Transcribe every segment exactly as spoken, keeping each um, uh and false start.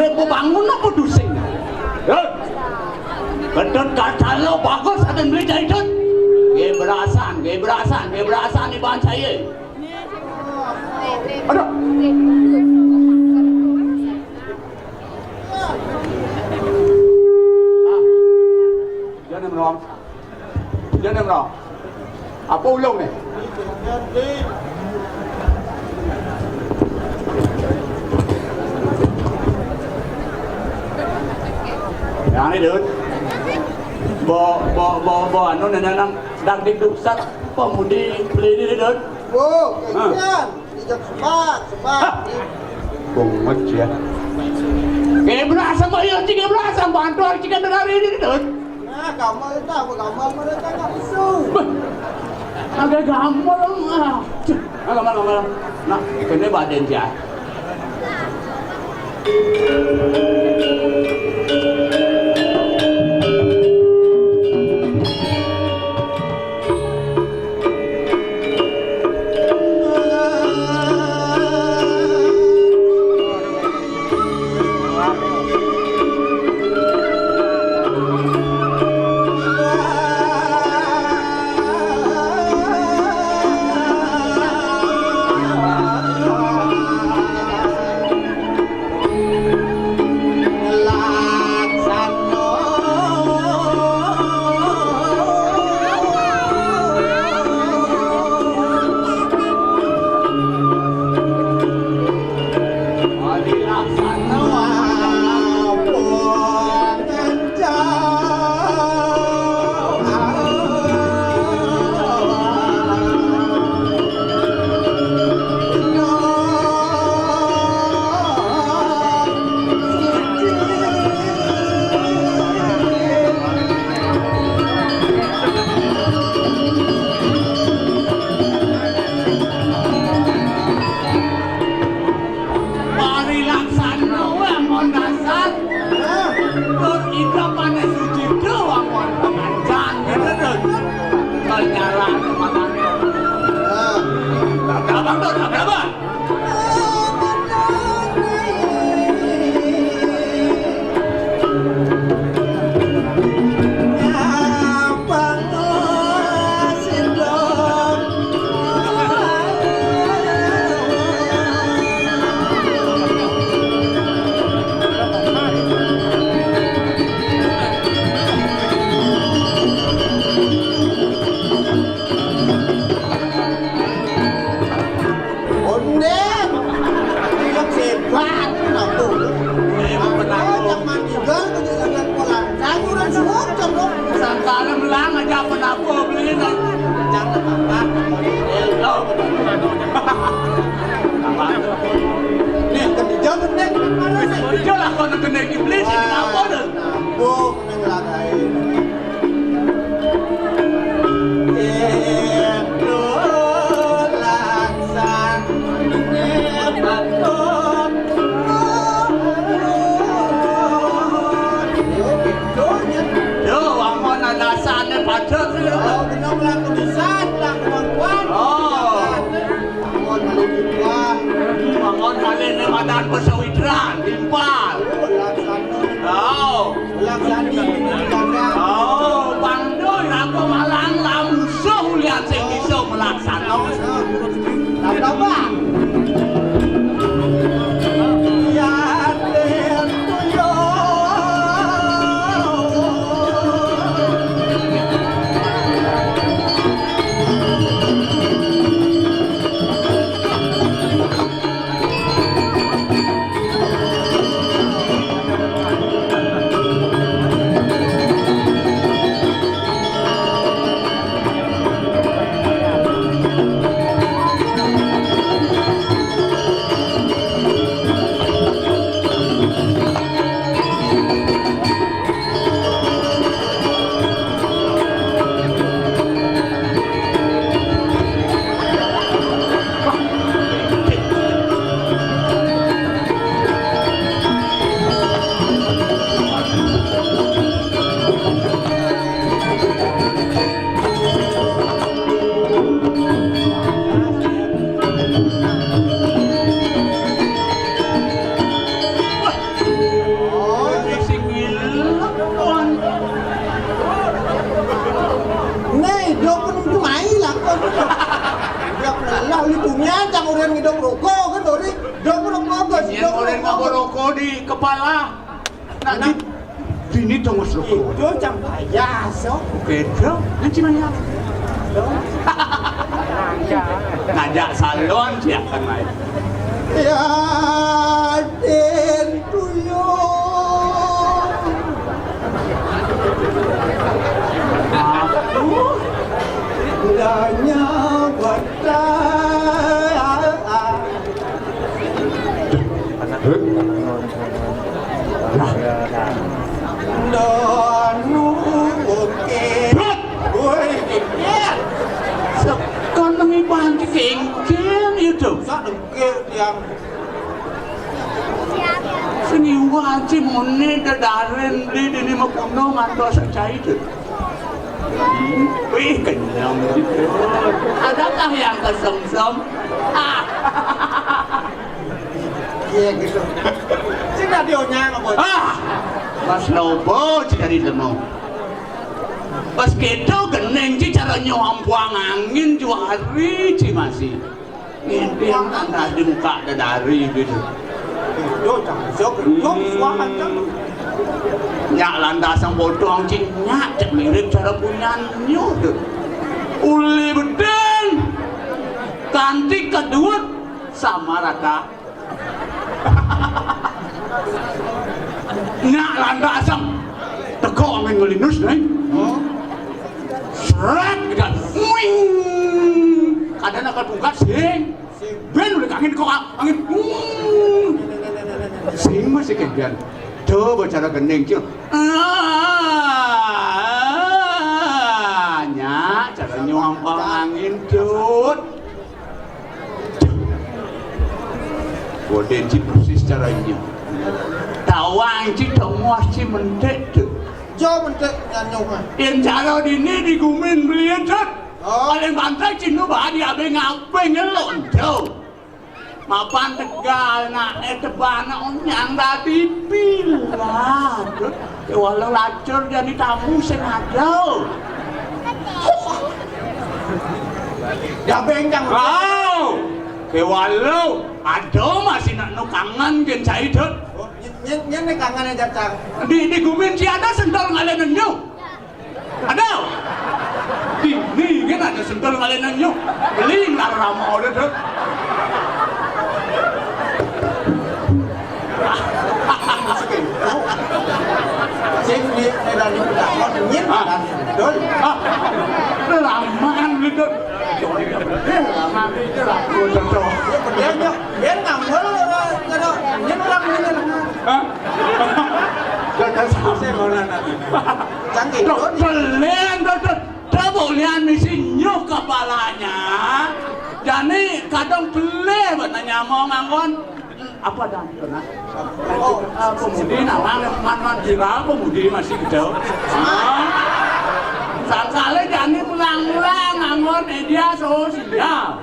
Bebangun apa dusing? Hei! Gedut kadal lo bagus akan beli jahitut. Gebrasan, gebrasan, gebrasan iban saya. Aduh. Ah. Jangan menolak. Jan Imron. Apa ulung ni? Yang ni, Dut. Bo, bo, bo, bo, anu, nang, nang, dak dik duk sat, pemudi beli ni, Dut. Oh, ha. Kasihan. Dijak sebat, sebat. Hah? Bungut ya. Kebelasan bayar, cik kebelasan bantu, cik ada hari ini, Dut. Nah, gamal itu apa gamal mereka nggak bisu. Beh, agak gamal, ah. Cih, ah, gamal, gamal. Nah, kena badan dia. Parilaksana wé anggon dasar. Tur ida pané suci wé anggon pangancan. Gitu, Dut. Kenyaran makané. Abang, Dut, abang. Ondék. Iya, sebat, kenapa? Eh, kenapa? Zaman tiga, kerja sangat pulang. Saya kurang suwuk, kan, Bro? Sangkala melang aja, kenapa beli, kan? Jangan apa-apa. Nih, kerja gede, mana sih? Kerja lah, kalau gede iblis, kenapa, tuh? Nambung, nang lain. Yo, anggon adasané padhet. Oh, bener lah, tulisan, lah, kemampuan. Oh. Anggon malih timpal. Anggon malih né madan pesawitran, timpal. Oh, laksana. Oh. Laksana ini dagang. Oh, Bang Dul, aku malang lah musuh ulian sing bisa melaksana. Tambah, Bang. Yatim tuyul. Ngidong rokok kan, Dori? Dong rokok, Dori. Yen dong oleh rokok. Ngapa rokok di kepala? Nah, di, dini dong mas rokok. Itu cang payah, so. Oke, dong. Nanti maya. Dong. Ngajak salon, silakan main. Ya, Din, tuyul. Aku ndanya batal. Nah. Ndanu oke. Woi, iya. Sekon nang iban kengken itu. Sak dengkir tiang. Sing iwak sih mone dedaren beli dini mapuno ngantos cai itu. Wih, kenyang gitu. Adakah yang kesengsem? Ah. Iya gitu. Sing tadi onyang apa? Ah. Pas lobo cari temu. Pas gitu geneng ci cara nyoam buang angin juari ci masih. Ngintip tadi muka dedari gitu. Itu cang, sok, sok, suahan cang. Nyak lantas sang potong cing nyak cek mirip cara punyan nyuh tu. Uli bedeng. Kanti kedua sama rata. Nyak lantas sang. Teko angin ngelinus, nih. Seret, gitu. Wing. Kadang akal pungkat, sing. Ben udah angin kok, angin. Hmm. Sing masih kemudian. Coba cara gending, Cil. Ah, nya, cara nyompang angin, Dut. Boden ci persis caranya. Tawang ci tengos ci mentek, Dut. Jo mentek nyanyung, ah. Yang cara dini di gumin belian, Dut. Oh. Paling bantai cinu bahan diabeng-abeng ngelok, Dut. Mapan tegal nak, eh, tebana onyang dadi pilat. Ke walau lacur jani tamu sing ada. Dah bengkang. Wow. Ke walau ada masih nak nu kangen gen cai, Dut. Oh, nyen, nyen, nyen ni kangen aja, Cang. Di, di gumin ci ada sentol ngalenan nyu. Aduh. Dini kan ada sendal ngalenan nyok. Beli ngarama udah deh. Sing di, di dari pendapat nyin, ah, kan sendal. Ah, lamaan gitu. Eh, lamaan itu lah. Udah tuh. Ya, dia nyok, dia ngambul, eh, nggak ada, nyin orang nyin. Hah? Gak ada sama. Saya mau nanya. Cang Indro. Dok, belen, dok, dok. Dok, bok lian misi nyuh kepalanya. Jani kadang belen, buat nanya mau nganggon. Apa dah, dok, nah? Oh, ah, pemudi, nah, man, man, man, viral, pemudi masih gitu. Ah. Sangkale jani pulang-pulang nganggon media sosial.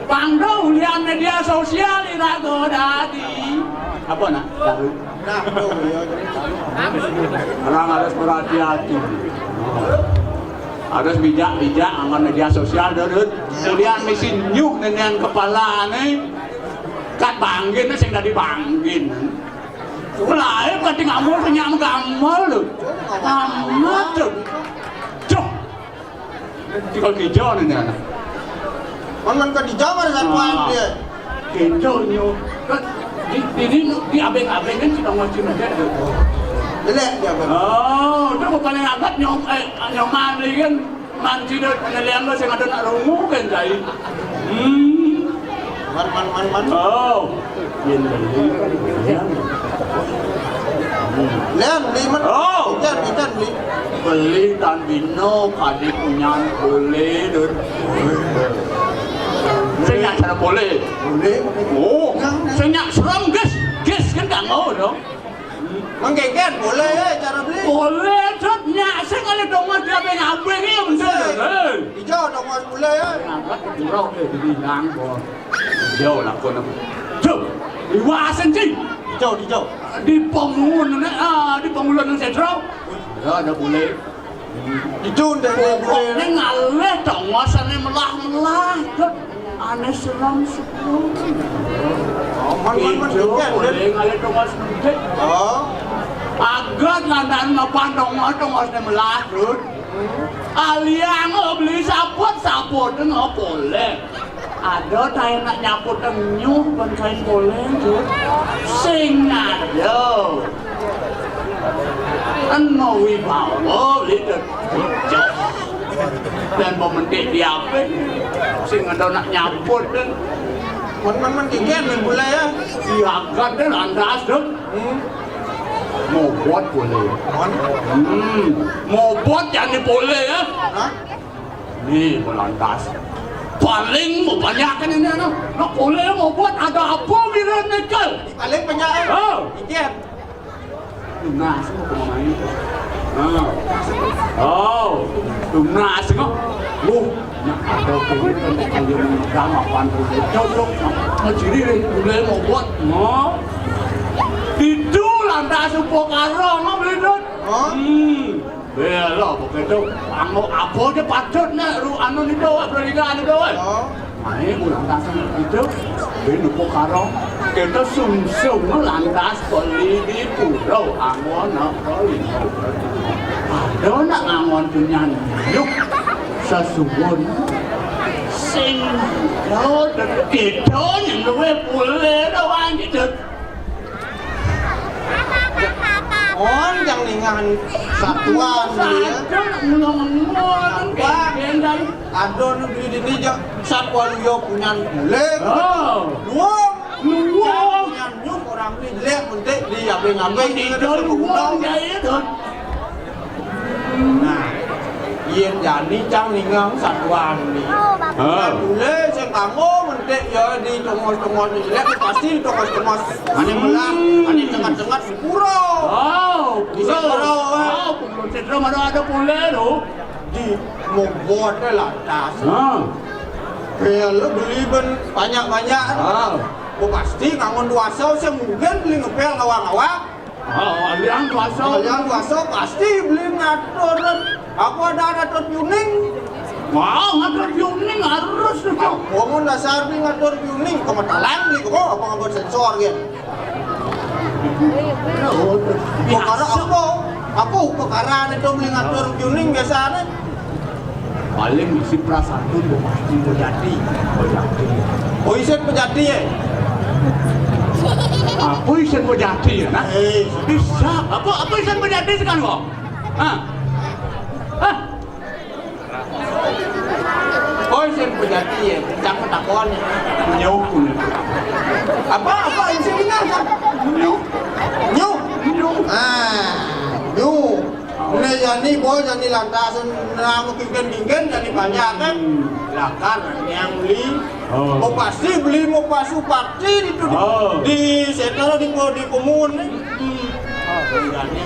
Pangdo ulian media sosial iraga dadi. Apa, nak? Tahu. Nah, tuh, ya. Orang harus berhati-hati. Harus bijak-bijak sama media sosial, Dut. Ulian misi nyuh nenen kepala nih. Kat banggin sing dadi banggin. Mulai kan tinggal mau kenyang gamal lho. Amat tuh. Cuk. Tinggal kijau nih anak. Kan, kan ke dijawab ada satu, ah, dia. Kijau nyo. Kan di, di, di, di abeng-abeng kan kita masih muda tuh. Jelek dia, Bang. Oh, itu paling agak nyom, eh, nyoman lagi kan. Man, sida nelian lo sing ada nak rungu kan, Cai? Hmm. Man, man, man, man. Oh. Yen beli, yen. Lian, beli man. Oh. Ikan, ikan, beli. Beli tan bino, kadi punyan boleh, Dur. Sing nyak cara boleh. Boleh. Oh, sing nyak serem, guys. Guys, kan gak mau dong. Menggeger, boleh, ya, cara beli. Boleh, Dut. Nyak sing ale dongo dia ngabeng, iya, bener, Dut. Hei. Ijo dongo boleh, ya. Ngangkat ke pura, eh, dibilang, Bos. Ijo, lakon apa? Cuk, iwasen, Cing. Ijo, ijo. Di pemulung, ah, di pemulung yang sentral. Ya, ada boleh. Ijo, udah boleh. Pokoknya ngaleh dongo sane melah-melah, Dut. Ané serem sepuluh. Oh, man, man, man, Itu, kikian, boleh ngalih tongos nudut. Oh. Agat lantaran mapan tongos, tongosné melas, Dut. Aliang beli saput, saput ngopoléng. Ada taén nak nyaput nyuh, ban kain poléng, Dut. Sing ada. Eno wibawa, beli, Dut. Cocok. Dan mementik di apa? Sing ada nak nyaput, Dut. Man, man, man, kikian, man, boleh ya. Iya, agat, Dut, lantas, Dut. Hmm. Mobot boleh. Man. Hmm. Mobot jadi boleh ya. Hah? Nih, melantas. Paling mau banyakin ini, anu. Nah, boleh mobot, ada apa, Miran Nikel? Paling banyak. Oh. Kikian. Tunas, mau ke mana itu? Nah. Oh, tunas, kok. Wuh, nak ada keributan, ayo megang apaan, cocok. Ngejiri, boleh mobot. Nah. Itu lantas upakara, mau beli, Dut. Oh. Hmm. Bela, begitu. Anu, apa aja patut nak, ru, anu, itu, apa, anu, itu, eh. Oh. Nah, ini ulang tahun itu, ben upakara. Kita sungsung lantas beli di pulau Angon, apa, ini. Ada nak ngangon punya nyuk sesuwun. Sing, yo, kita yang duwe boleh, doang, gitu. On yang ningan satuan dia. Ada negeri dini jak satwa liya punyan kulit. Oh. Luwung. Luwung. Punyan nyuk orang beli jelek, penting di apa-apa. Itu luwung, ya, itu. Nah, yén jani cang ningang satuan ni. Ah. Satulé sing kanggo mentik ya di tongos-tongos jelek, pasti di tongos-tongos. Ané melah, ané tengah-tengah sepuro. Oh, di sepuro, eh. Oh, pura. Sedra mana ada boleh tu. Di mogot lantas. Ah. Beli ben banyak-banyak. Ah. Pasti ngangon duasa sing mungkin beli ngepel ngawang-ngawang. Oh, aliang kuasa. Aliang kuasa pasti beli ngatur. Aku ada ngatur piuning. Wah, ngatur piuning harus. Aku mau dasar beli ngatur piuning, kemetalan beli kok, apa ngabuat sensor gitu. Perkara apa? Apa perkara itu beli ngatur piuning biasanya? Paling isi perasaan tuh pasti pejati. Pejati. Oh, isin pejati ya? Apa isin pejati ya, nah? Eh, bisa. Apa, apa isin pejati sekarang kok? Hah? Hah? Oh, isin pejati ya? Cak takon. Nyuk. Apa, apa isin ini, Kak? Nyuk. Nyuk. Nyuk. Ah, nyuk. Né jani, boy, jani lantas, nah, mungkin-mungkin jani banyak kan. Lakar yang beli. Oh. Mau pasti beli, mau pasu pati di, di, di setel, di, di komun. Hmm. Jani,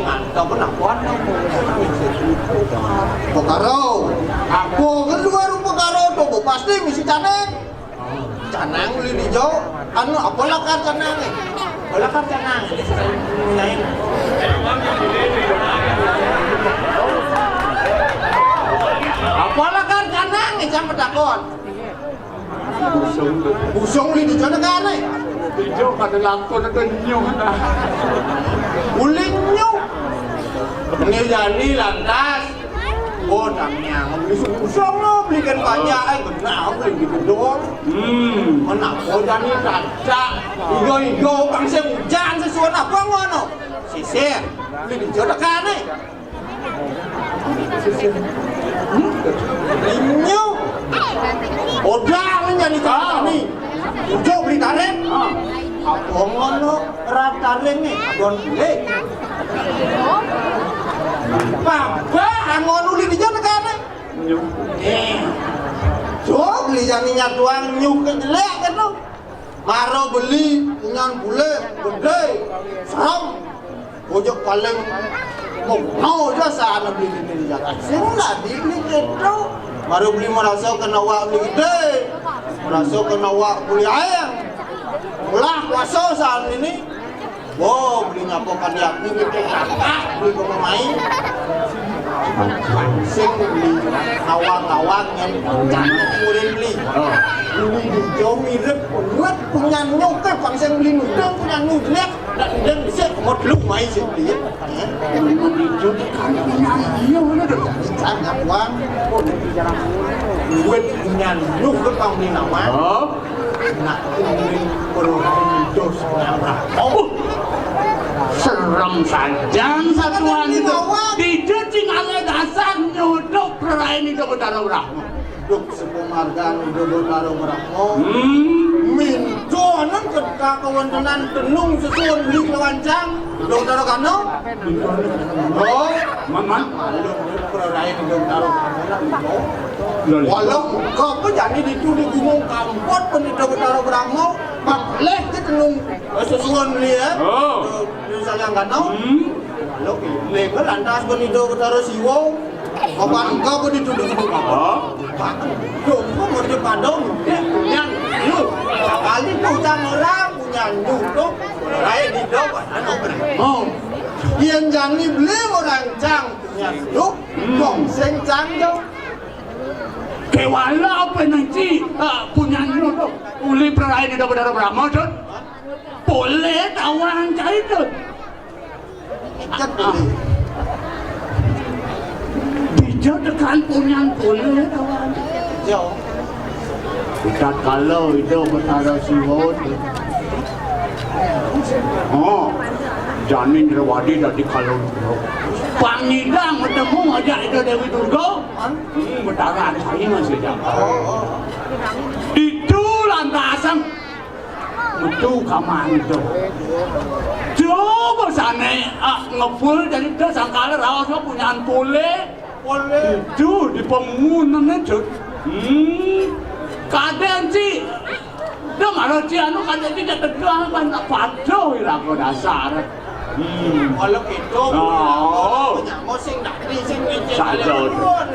mantap, mantap, kuat, kuat. Pekaro. Aku kan dua rupa pekaro tuh, mau pasti misi caneng. Canang beli di jo, anu, apa lakar canang? Apa lakar canang? Lain. Apa lakar canang? Cang petakon. Busung. Busung beli di jo negara. Di jo kada lakon ada nyuh. Uli nyuh. Ini jani lantas. Oh, tangnya, beli sungsung lo, belikan banyak, eh, benar, beli gitu doang. Hmm. Mana, oh, jani kaca. Igo-igo, bangsa hujan, sesuatu apa ngono? Sisir, beli di jodoh kane. Sisir. Hmm? Inyo. Odah, ini jadi kami. Ujo beli tarik. Ah. Apa ngono? Rataring nih, don beli. Papa, angon uli di jana kane. Nyuh. Eh, cok, beli jani nyatuang nyuh ke jelek ke tu. Maro beli, punyan bule, gede, serem. Bojok paling mau, mau aja sana beli di jana. Sing lah dibeli gitu. Maro beli merasa kena wak beli gede. Merasa kena wak beli ayam. Ulah kuasa saat ini. Wo, beli nyapo kan ya, beli kakak, beli ke pemain. Sing beli awang-awang yang jangan ngurin beli. Oh. Beli hijau mirip buat punya nyuke bang sing beli nudung punya nudung. Dan dan bisa mau dulu mai sing beli. Hijau kan punya iya mana tuh? Jangan uang. Buat punya nyuke bang beli nama. Oh. Nak kuning perlu dos nyamrak. Oh, serem saja satuan itu. Dijut sing ale dasar nyodok prarain itu Betara Brahma. Duk sepemargan itu Betara Brahma. Hmm. Minto anan ketika kewontenan tenung sesuun di kelawancang. Dong Taro Kano? Oh, Maman? Malu, kalau lain dong Taro Kano lah, Bimo. Lho, lho. Walau kau pun jadi di di gunung kampot pun di dong Taro Brahmo, makleh ke tenung, eh, sesuon dia. Oh. Eh, di Sayang Kano. Hmm. Walau ke, lebar lantas pun di dong Taro Siwo. Kapan kau pun di dong gunung kampot? Oh. Pak, dong, kau mau di padong, dia punya, lu. Kali punya orang, punya nyutuk, lain di dong, Oh. Yen jani beli orang cang punya duk, hmm. Kong sing cang dong. Kewala apa nanti, ah, punya nyodok. Uli perai ni dapat darah Brahma, Dut. Boleh tawang cai, Dut. Ikat boleh. Bisa tekan punya boleh tawang. Jauh. Ikat kalau itu Betara Siwa. Oh, jani Indrawadi dadi kalau. Pangidang ketemu aja itu Dewi Durga. Hmm, Betara saya masih jaga. Itu lantasan. Itu kaman itu. Coba sana, ah, ngepul jadi dia sangkala raos punyaan pule. Itu di pemungunan itu. Hmm. Kadang sih dia malah si anu kadang sih dia tegang kan patuh iraga dasar. Hmm. Kalau gitu, oh. Punya sing dadi sing ngecek. Saja.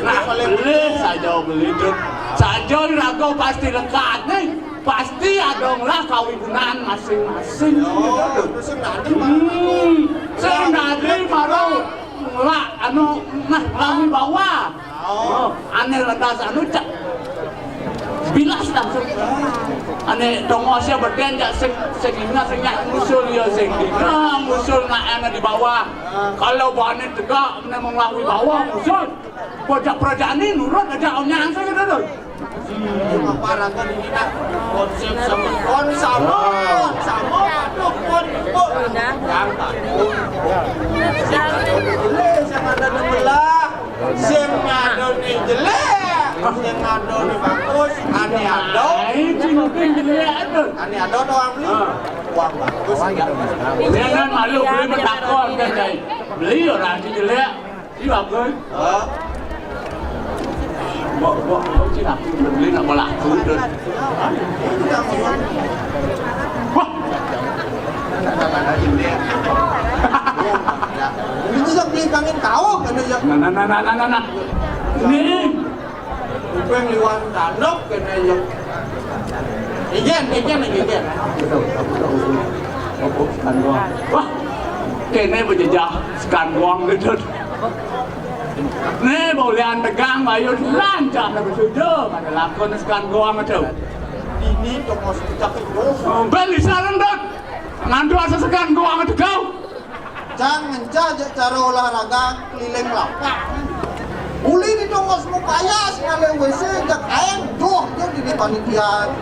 Nah, beli saja beli itu. Saja iraga pasti lekat nih. Pasti ada ngelah kawigunan masing-masing. Oh, gitu. Sing dadi. Hmm. Sing dadi baru ngelah anu nah lawi bawah. Oh, ane lantas anu cak bilas langsung. Ane tongosnya beden cak sing sing ingat sing nyak ngusul ya sing dina ngusul nak ane di bawah. Kalau bane tegak ane menglawi bawah ngusul. Bocah perajaan ini nurut aja onyang saya gitu tuh. Apa raga ini nak konsep sama kon sama sama aduh kon kon. Yang tak. Sing ada di belah. Sing ngadone jelek, sing ngadone bagus, ane ado. Ai, sing mungkin jelek ado. Ane ado to, Amli? Ah. Wah, bagus. Jangan malu, beli betakon kan, Dai. Beli orang sing jelek, sing bagus. Ah. Mbok, mbok, mbok sing aku beli nak malah aku, Dut. Wah. Itu sok beli kangin kau, kan, ya? Nah, nah, nah, nah, nah, nah, nah. Nih. Kuping liwan tanduk, kan, ya? Ijen, ijen, ijen. Wah, kene bejejah sekan doang gitu. Nih, bolehan tegang, bayu lancar, tapi sudah, pada lakon sekan doang itu. Ini toko secak itu. Beli sarendot. Ngandu asa sekan doang itu kau. Cang ngencah aja cara olahraga keliling lapak. Uli di tongos mau payah sekali W C jak aeng doh dia di panitia.